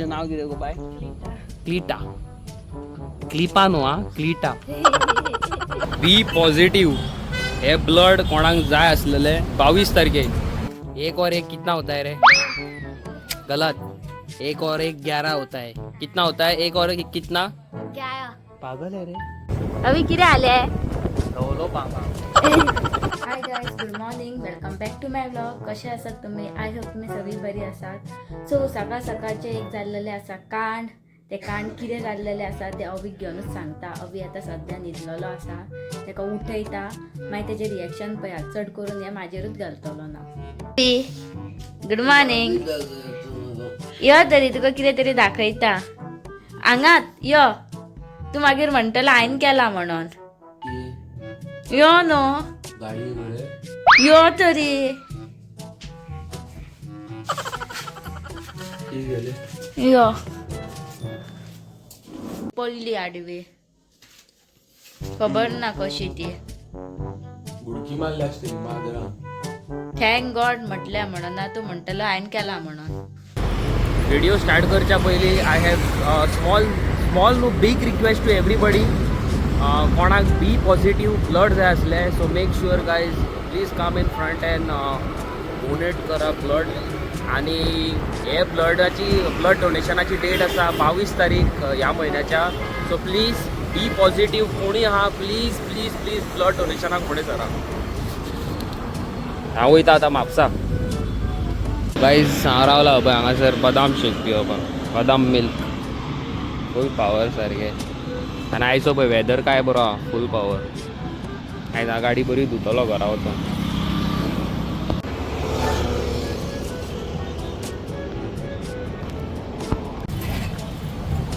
नाव कितें गो बाय? क्लिटा. क्लिपा न्हू आं, क्लिटा. बी पॉझिटिव्ह हे ब्लड कोणाक जाय आसलेले 22 तारखेक. एक और एक कितना होता है रे? गलत. एक और एक 11 होता है. कितना होता है एक और एक कितना? पागल है रे. अभी कितें आले? रवलो पापा. Hi guys, good morning, welcome back to my vlog. कशे आसात तुमी? I hope तुमी सगळीं बरी आसात. सो सकाळ सकाळचें एक जाल्लेलें आसा कांड. तें कांड कितें जाल्लेलें आसा तें अवीक घेवनूच सांगता. अवी आतां सद्या न्हिदलेलो आसा, ताका उठयता, मागीर तेजें रिएक्शन पळयात. चड करून हें म्हाजेरूच घालतलो ना. Good morning. यो तरी तुका कितें तरी दाखयता. हांगात यो, तूं मागीर म्हणटलो हांवें केला म्हणून. यो न्हू, यो तरी. यो, पडली आडवी, खबर ना कशी ती. बुडकी मारली असतली माजरान. Thank God म्हटल्या म्हणून ना तूं म्हणटलो हांवें केला म्हणून. व्हिडिओ स्टार्ट करच्या पयलीं I have small small न्हू, big request to everybody. कोणाक बी पॉझिटिव्ह ब्लड जाय आसलें, so make sure guys, please come in front and donate करा ब्लड. आनी हे ब्लडाची, ब्लड डोनेशनाची डेट आसा 22 तारीख ह्या म्हयन्याच्या. सो प्लीज बी पॉझिटिव्ह कोणी आहा, प्लीज प्लीज प्लीज ब्लड डोनेशनाक फुडें सरा. हांव वयता आतां म्हापसा. गाईज, हांव रावला पळय हांगासर बदाम शेक पिवपाक, बदाम मिल्क. फूल पावर सारकें. आनी आयचो पळय वेदर काय बरो आहा, फूल पावर. आयज हांव गाडी बरी धुतलो घरा वचोन.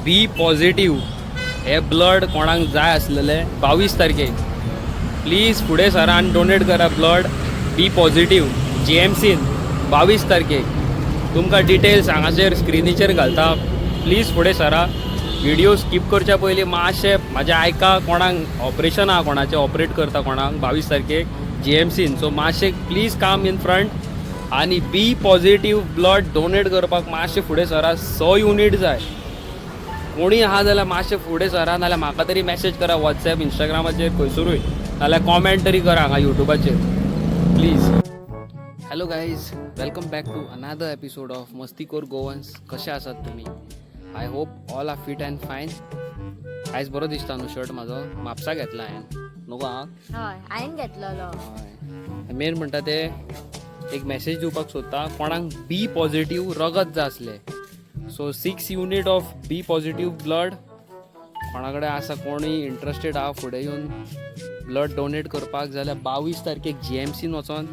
बी पॉझिटिव्ह हे ब्लड कोणाक जाय आसलेले 22 तारखेक, प्लीज फुडें सरा आनी डोनेट करा ब्लड. बी पॉझिटिव्ह जीएमसीन 22 तारखेक. तुमकां डिटेल्स हांगासर स्क्रिनीचेर घालता. प्लीज फुडें सरा. व्हिडिओ स्कीप करच्या पयलीं मातशें म्हाजें आयका. कोणाक ऑपरेशन आहा, कोणाचें ऑपरेट करता कोणाक 22 तारखेक जीएमसीन, सो मातशें प्लीज कम इन फ्रंट आनी बी पॉझिटिव्ह ब्लड डोनेट करपाक मातशें फुडें सरा. 6 युनीट जाय. कोणी आहा जाल्यार मातशें फुडें सरा, नाल्यार म्हाका तरी मॅसेज करा वॉट्सॅप, इंस्टाग्रामाचेर, खंयसरूय, नाल्यार कॉमेंट तरी करा हांगा युट्यूबाचेर, please. Hello guys, welcome back to another episode of Mastikor Goans. कशे आसात तुमी? I hope all are fit and fine. आयज बरो दिसता न्हू शर्ट म्हाजो? म्हापसा घेतला हांवें न्हू गो? हय, हांवें घेतलेलो. हय. मेन म्हणटा ते एक मॅसेज दिवपाक सोदता. कोणाक बी पॉझिटिव्ह रगत जाय आसलें, so 6 unit of B positive blood कोणा कडेन आसा, कोणूय इंट्रस्टेड आहा फुडें येवन ब्लड डोनेट करपाक जाल्यार 22 तारखेक जीएमसीन वचोन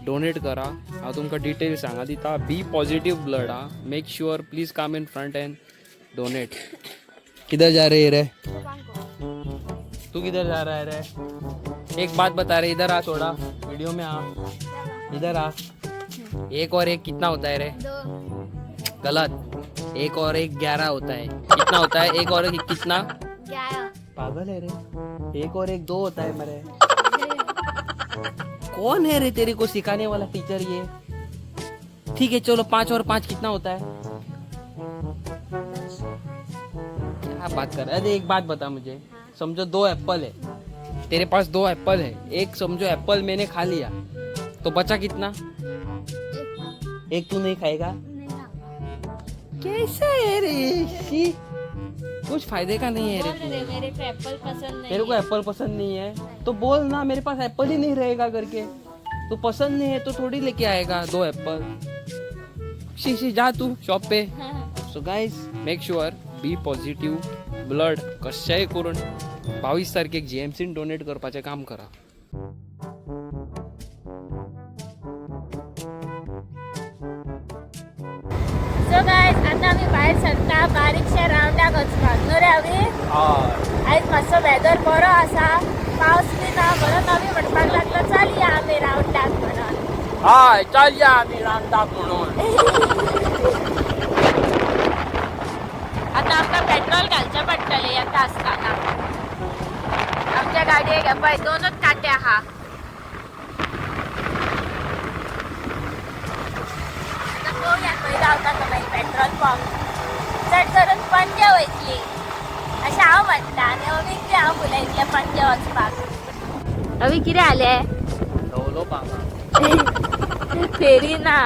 डोनेट करा. हांव तुमकां डिटेल्स हांगा दिता. बी पॉझिटिव्ह ब्लड आहा, make sure, please come in front and donate. किधर जा रहे रे तू? किधर जा रहा है रे? एक बात बता रहे, इधर आ, थोड़ा वीडियो में आ, इधर आ. एक और एक कितना होता है रे? गलत. एक और एक 11 होता है. कितना होता है एक और एक कितना? पागल है रे. एक और एक 2 होता है मरे. कौन है रे तेरे को सिखाने वाला टीचर ये? ठीक है, चलो, 5 और 5 कितना होता है? क्या बात कर रहा है? अरे, एक बात बता मुझे. समझो दो एप्पल है तेरे पास, दो एप्पल है. एक समझो एप्पल मैंने खा लिया, तो बचा कितना? एक तू नहीं खाएगा? कैसा है रे? She, कुछ फायदे का नहीं है रे तू. मेरे को एप्पल पसंद नहीं. तेरे को एप्पल पसंद नहीं है तो बोल ना, मेरे पास एप्पल ही नहीं रहेगा करके. तो पसंद नहीं है तो थोड़ी लेके आएगा दो एप्पल. She she, जा तू shop pay. So guys, make sure B positive blood कशेंय करून 22 तारखेक जीएमसीन डोनेट करपाचें काम करा. सो गायज, आतां आमी भायर सरता बारीकशा रावंडाक वचपाक, न्हू रे अवी? आयज मातसो वेदर बरो आसा, पावस बी ना, म्हणून आमी म्हणपाक लागलो चल या आमी रावंडाक म्हणून. हय, चल या आमी रावंडाक म्हणून. आतां आमकां पेट्रोल घालचें पडटलें येता आसतना. आमच्या गाडयेक हे पळय दोनूच कांटे आहा. आतां पळोवया खंय गावता तो मागीर पेट्रोल पंप. वयतली अशें हांव म्हणटा आनी अवीक बी हांव फुलयतलें पणजे वचपाक. अवी कितें जालें? धवलो पांगा. फेरी ना.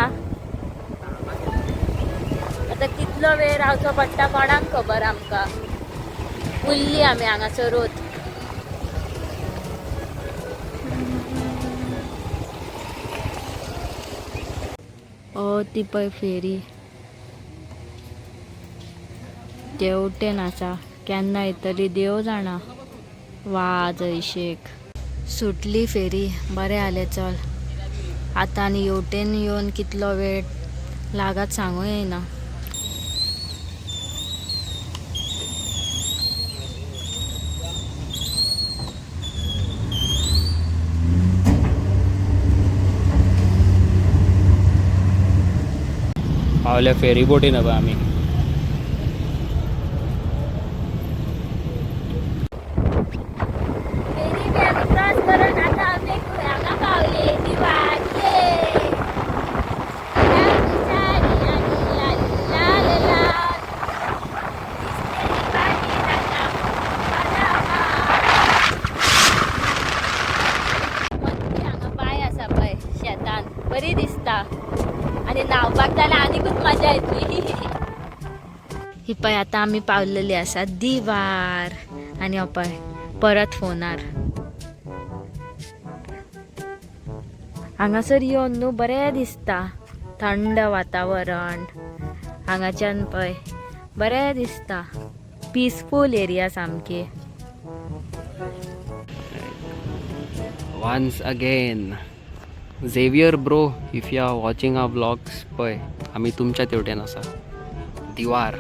आतां कितलो वेळ रावचो पडटा कोणाक खबर. आमकां उरली आमी हांगासरूच. ओ ती पळय फेरी तेवटेन आसा, केन्ना येतली देव जाणा. वाज ऐशेक सुटली फेरी, बरें जालें. चल आतां आनी हेवटेन येवन कितलो वेळ लागत सांगू येयना. पावल्या फेरी बोटीन पळय आमी. फेरी बी आमी क्रॉस करून आतां आमी हांगा पावले दिवार. लाल लाल दिसतली मागीर आतां मस्ती. हांगा बांय आसा पळय शेतान, बरी दिसता आनी न्हांवपाक जाल्यार आनीकूच मजा येतली. ही पळय आतां आमी पावलेली आसा दिवार आनी हो पळय परत फोनार. हांगासर येवन न्हू बरें दिसता, थंड वातावरण हांगाच्यान पळय बरें दिसता, पिसफूल एरिया सामकी. Once again, Xavier bro, if you are watching our vlogs, पळय आमी तुमच्या तेवटेन आसा दिवार.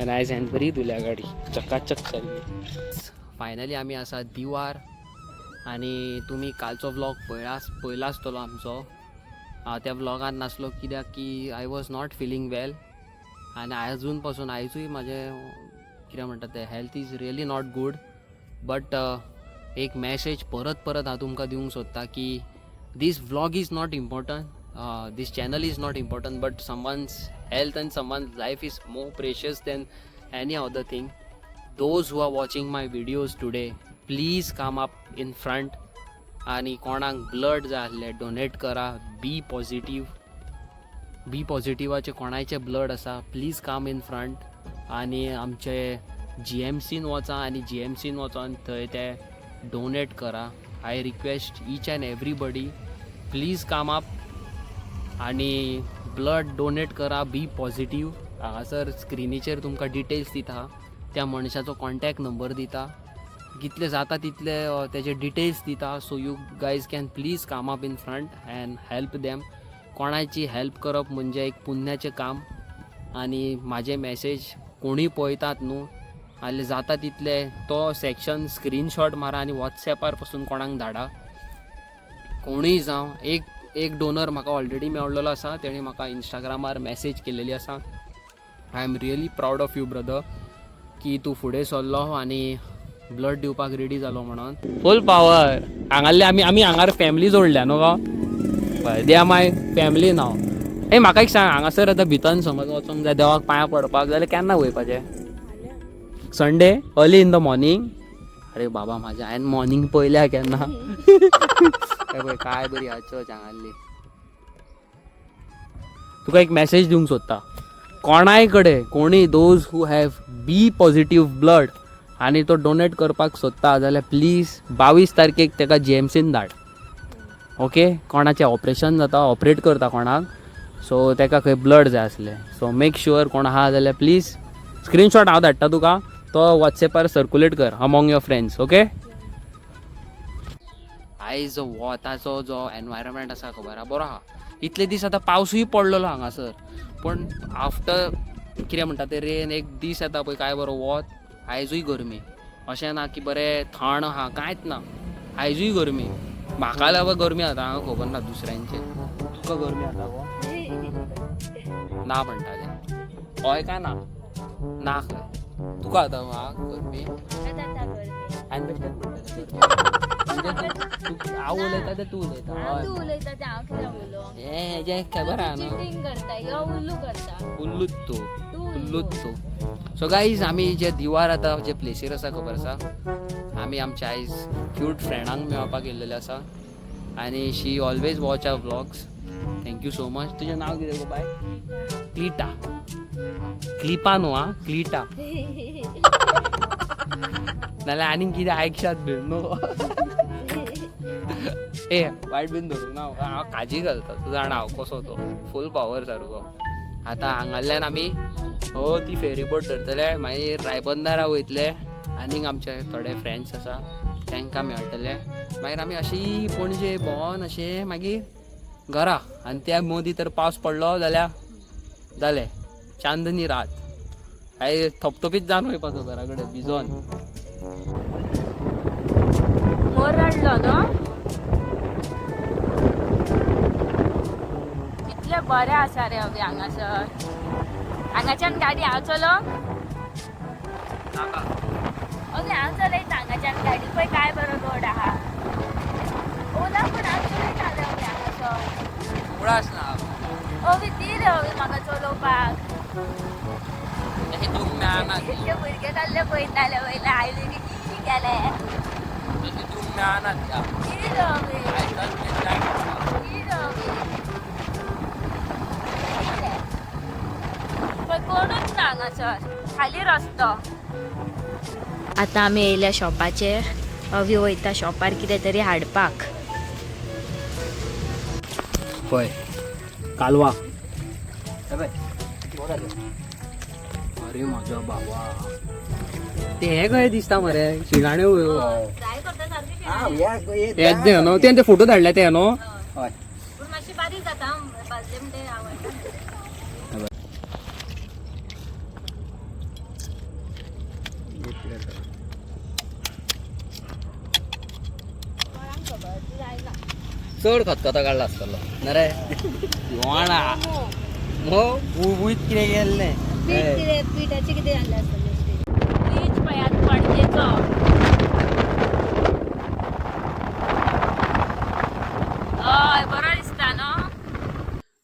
आनी आयज हांवें बरी धुल्या गाडी, चकाचक सारकी. फायनली आमी आसा दिवार आनी तुमी कालचो व्लॉग पळयला आसतलो आमचो. हांव त्या व्लॉगान नासलो कित्याक की I was not feeling well आनी आजून पासून आयजूय म्हाजें कितें म्हणटा तें health is really not good. But एक मॅसेज परत परत हांव तुमकां दिवंक सोदता की this vlog is not important, this channel is not important, but someone's health and someone's life is more precious than any other thing. Those who are watching my videos today, please come up in front आणि कोणाक blood जाय आसलें donate करा. बी positive, बी पॉझिटिवाचे कोणायचे blood आसा, please come in front आनी आमचे जीएमसीन वचा आनी जीएमसीन वचोन थंय ते डोनेट करा. I request each and everybody, please come up आनी ब्लड डोनेट करा. बी पॉझिटीव, हांगासर स्क्रिनीचेर तुमकां डिटेल्स दिता, त्या मनशाचो कॉन्टॅक्ट नंबर दिता, कितले जाता तितले तेजे डिटेल्स दिता, so you guys can please come up in front and help them. कोणाची हेल्प करप म्हणजे एक पुण्याचें काम. आनी म्हाजे मॅसेज कोणूय पळयतात न्हू जाल्यार जाता तितले तो सेक्शन स्क्रीनशॉट मारा आनी वॉट्सॅपार पासून कोणाक धाडा, कोणूय जावं. एक एक डोनर म्हाका ऑलरेडी मेळलेलो आसा, तेणी म्हाका इंस्टाग्रामार मॅसेज केलेली आसा. I am really proud of you brother की तूं फुडें सरलो आनी ब्लड दिवपाक रेडी जालो म्हणून. फूल पावर हांगासरले आमी आमी हांगार फॅमिली जोडल्या न्हू गो. They are my family now. ए, म्हाका एक सांग, हांगासर आतां भितर समज वचोंक जाय देवाक पांयां पडपाक जाल्यार केन्ना वयपाचें? Sunday early in the morning? अरे बाबा म्हाज्या, हांवें मॉर्निंग पळयल्या केन्ना? हे पळय काय बरी आहा चर्च हांगासरली. तुका एक मॅसेज दिवंक सोदता. कोणाय कडेन कोणूय those who have B positive blood आनी तो डोनेट करपाक सोदता जाल्यार प्लीज 22 तारखेक ताका जीएमसीन धाड, ओके? कोणाचें ऑपरेशन जाता, ऑपरेट करता कोणाक, सो ताका खंय ब्लड जाय आसलें. सो मेक शुअर कोण आहा जाल्यार प्लीज स्क्रीनशॉट हांव धाडटा तुका, तो वॉट्सॅपार सर्कुलेट कर अमोंग your friends, okay? आयज जो वताचो जो एनवायरमेंट आसा खबर आहा, बरो आहा. इतले दीस आतां पावसूय पडलेलो हांगासर, पूण आफ्टर कितें म्हणटा ते रेन एक दीस येता पळय, काय बरो वत. आयजूय गरमी, अशें ना की बरें थंड आहा, कांयच ना. आयजूय गरमी. म्हाका जाल्यार गरमी जाता हांगा, खबर ना दुसऱ्यांचे. तुका गरमी जाता गो? ना म्हणटा तें हय काय ना? ना खंय. तुका जाता हांगा गरमी? आनी बेश्टेच म्हणटा ते गरमी. म्हणजे हांव उलयता तें तूं उलयता? हांव हय. तूं उलयता तें हांव कित्याक उलोवं? हें हेजें खबर आहा न्हू. चिटींग करता यो, उल्लू करता. उल्लूच तूं, उल्लूच तूं. सो गाईज, आमी जे दिवार आतां जे प्लेसीर आसा खबर आसा, आमी आमच्या आयज क्यूट फ्रेंडांक मेळपाक येयल्लेले आसा आनी she always watch our vlogs. Thank you so much. तुजें नांव कितें गो बाय? क्लिटा. क्लिपा न्हू आं, क्लिटा. नाल्यार आनीक कितें आयकशात बीन न्हू. ए, वायट बीन धरूंक ना हांव, काजी घालता. तूं जाणा हांव कसो तो, फूल पावर सारको. आतां हांगाल्यान आमी हो ती फेरी बोट धरतले, मागीर रायबंदरा वयतले, आनीक आमचे थोडे फ्रेंड्स आसा तांकां मेळटले. मागीर आमी अशी पणजे भोंवन अशें मागीर घरा. आनी त्या मदीं तर पावस पडलो जाल्यार जालें, चांदनी रात. हांवें थपथपीत जावन वयपाचो घरा कडेन भिजोन. मोर रडलो न्हू. कितले बरें आसा रे अभी हांगासर. हांगाच्यान गाडी हांव चलो. अभी हांव चलयता हांगाच्यान गाडी. पळय काय बरो रोड आहा. ओला, पूण हांव चलयता रे अभी हांगासर. उडास ना. अभी दी रे अभी म्हाका चलोवपाक. तशें दिवंक मेळना. ते भुरगे जाल्ले पळयताले वयले आयले की कितें गेले. तशें दिवंक मेळना त्या. दी रे अभी. आयकत जाय. दी रे अभी. पळय कोणूच ना हांगासर, खाली रस्तो. आतां आमी येयल्या शॉपाचेर. अवी वयता शॉपार कितें तरी हाडपाक. पळय कालवा. अरे म्हजो बाबा, ते हे कशें दिसता मरे, शिणाण्यो. ट्राय करता सारकें. हेच ते न्हू, तें ते फोटो धाडले ते न्हू. पूण मातशी बारीक जाता भाजले म्हणटे आवडटा. चड खतखतो काडला आसतलो ना रे. योणा मो बुबूत कितें गेल्लें. पिठाचे कितें जाल्लें आसतलें. ब्रीज पळयात पणजेचो. हय, बरो दिसता न्हू.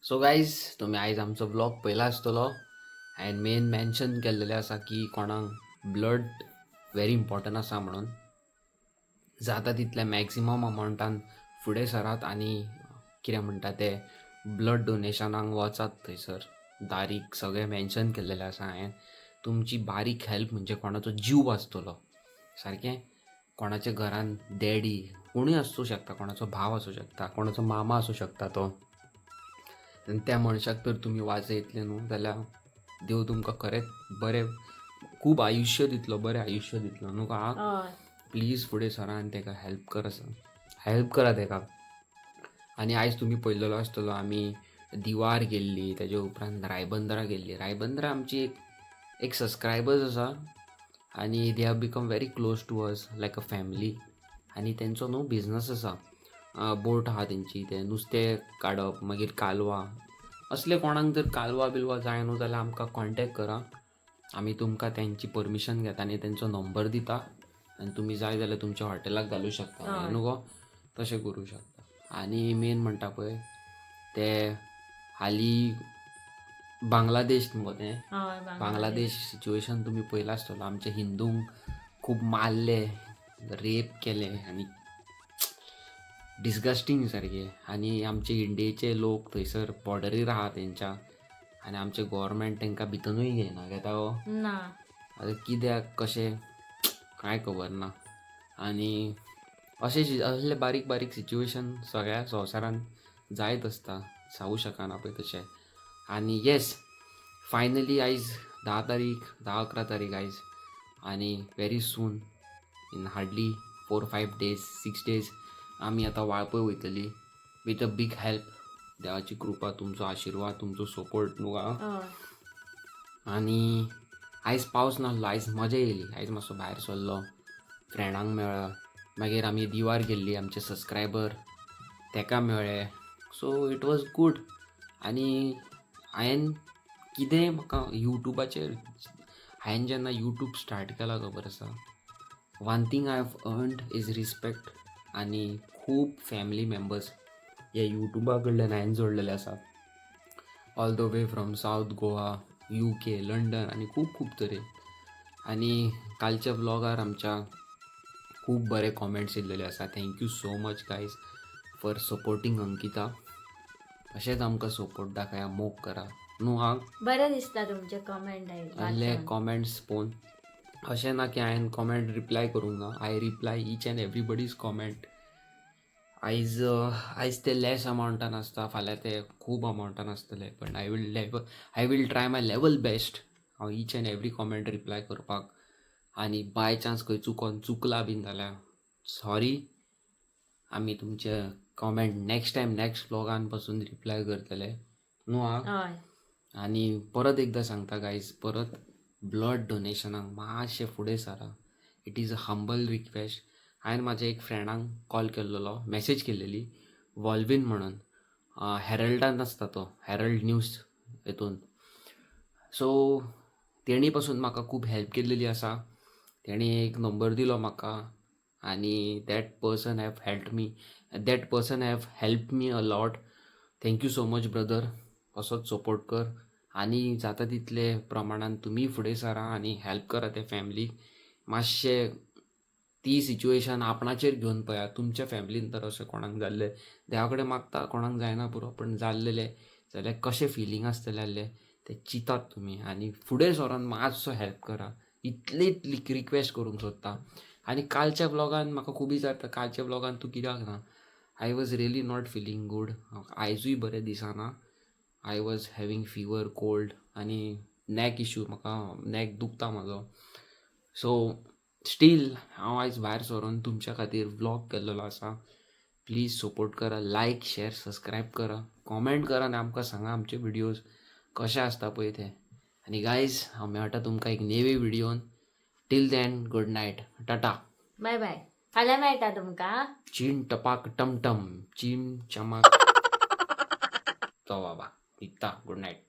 सो गायज, तुमी आयज आमचो व्लॉग पळयला आसतलो. हांवें मेन मेन्शन केल्लेलें आसा की कोणाक ब्लड व्हेरी इम्पॉर्टंट आसा म्हणून जाता तितल्या मॅक्सिमम अमावंटान फुडें सरात आनी कितें म्हणटा ते ब्लड डोनेशनाक वचात. थंयसर तारीख सगळें मेन्शन केल्लेलें आसा हांवें. तुमची बारीक हेल्प म्हणजे कोणाचो जीव वाचतलो. सारकें कोणाच्या घरान डॅडी कोणूय आसूं शकता, कोणाचो भाव आसूं शकता, कोणाचो मामा आसूं शकता तो. आनी त्या मनशाक तर तुमी वाजयतले न्हू जाल्यार देव तुमकां खरेंच बरें खूब आयुश्य दितलो, बरें आयुश्य दितलो न्हू का. प्लीज फुडें सरा आनी ताका हेल्प करा, हेल्प करा ताका. आनी आयज तुमी पळयलेलो आसतलो, आमी दिवार गेल्ली, तेज्या उपरांत रायबंदरा गेल्ली. रायबंदरा आमची एक एक सबस्क्रायबर्स आसा आनी they have become very close to us like a family. आनी तेंचो न्हू बिजनस आसा, बोट आहा तेंची, ते नुस्तें काडप, मागीर कालवां. असले कोणाक जर कालवां बिलवां जाय न्हू जाल्यार आमकां कॉन्टेक्ट करा. आमी तुमकां तेंची परमिशन घेता आनी तेंचो नंबर दिता आनी तुमी जाय जाल्यार तुमच्या हॉटेलाक घालूं शकता. न्हू गो, तशें करूं शकता. आनी मेन म्हणटा पळय ते हालीं बांगलादेश न्हू गो तें, बांगलादेश सिच्युएशन तुमी पळयला आसतलो. आमच्या हिंदूंक खूब मारले, रेप केले आनी डिसगस्टींग सारकें. आनी आमचे इंडियेचे लोक थंयसर बॉर्डरीर आहा तेंच्या आनी आमचें गोवोरमेंट तांकां भितनूय घेयना. घेता हो? ना. आतां कित्याक कशें कांय खबर ना. आनी अशें असले बारीक बारीक सिच्युएशन सगळ्या संवसारांत जायत आसता, जावूं शकना पळय तशें. आनी येस, फायनली आयज 10 तारीख, 10-11 तारीख आयज आनी very soon, in hardly 4-5 days, 6 days आमी आतां वाळपय वयतली विथ अ बीग हेल्प, देवाची कृपा, तुमचो आशिर्वाद, तुमचो सपोर्ट न्हू गा. आनी आयज पावस नासलो, आयज मजा येयली. आयज मातसो भायर सरलो, फ्रेंडांक मेळ्ळो, मागीर आमी दिवार गेल्ली, आमचे सबस्क्रायबर तेका मेळ्ळे. So it was good. आनी हांवें कितें म्हाका युट्यूबाचेर, हांवें जेन्ना युट्यूब स्टार्ट केला खबर आसा, one thing I have earned is respect. आनी खूब फॅमिली मेंबर्स हे युट्यूबा कडल्यान हांवें जोडलेले आसा. All the way from South Goa, UK, London आनी खूब खूब तरेन. आनी कालच्या व्लॉगार आमच्या खूब बरे कॉमेंट्स येयल्लेले आसा. Thank you so much, guys, for supporting Ankita. अशेंच आमकां सपोर्ट दाखया, मोग करा न्हू हा. बरें दिसता तुमचे कमेंट. आहले कॉमेंट्स पळोवन. अशें ना की हांवें कॉमेंट रिप्लाय करूंक ना. I reply each and everybody's comment. आयज आयज ते लेस अमावंटान आसता, फाल्यां ते खूब अमावंटान आसतले, पण I will try my level best हांव each and every comment reply करपाक. आनी बाय चान्स खंय चुकोन चुकला बीन जाल्यार सॉरी. आमी तुमचे कॉमेंट नेक्स्ट टायम, नेक्स्ट व्लॉगान पासून रिप्लाय करतले न्हू हा. हय. आनी परत एकदां सांगता गायज, परत ब्लड डोनेशनाक मातशें फुडें सरा. It is a humble request. हांवें म्हाज्या एक फ्रेंडाक कॉल केल्लेलो, मॅसेज केल्लेली, वॉल्वीन म्हणून, हेरल्डान आसता तो, हेरल्ड न्यूज हेतून. सो तेणी पासून म्हाका खूब हेल्प केल्लेली आसा. तेणी एक नंबर दिलो म्हाका आनी that person have help me a lot. Thank you so much, brother. असोच सपोर्ट कर आनी जाता तितले प्रमाणान तुमी फुडें सरा आनी हेल्प करा ते फॅमिलीक मातशें. ती सिच्युएशन आपणाचेर घेवन पळया. तुमच्या फॅमिलीन तर अशें कोणाक जाल्लें, देवा कडेन मागता कोणाक जायना पुरो, पण जाल्लेलें जाल्यार कशें फिलींग आसतलें आसलें तें चिंतात तुमी आनी फुडें सरोन मातसो हेल्प करा. इतलीच रिक्वेस्ट करूंक सोदता. आनी कालच्या व्लॉगान म्हाका खूब विचारता, कालच्या व्लॉगान तूं कित्याक ना? I was really not feeling good. आयजूय बरें दिसना. I was having fever, cold आनी नॅक इशू. म्हाका नॅक दुखता म्हाजो. सो स्टील हांव आयज भायर सरोन तुमच्या खातीर व्लॉग केल्लेलो आसा. प्लीज सपोर्ट करा, लायक, शेर, सबस्क्रायब करा, कॉमेंट करा आनी आमकां सांगा आमचे व्हिडियोज कशे आसता पळय ते. आनी गायज, हांव मेळटा तुमकां एक नेवे व्हिडियोन. Till then, good night, tata. Bye bye, फाल्यां मेळटा तुमकां. चीन टपाक टमटम चीन चमाक. तो बाबा न्हिदता. Good night.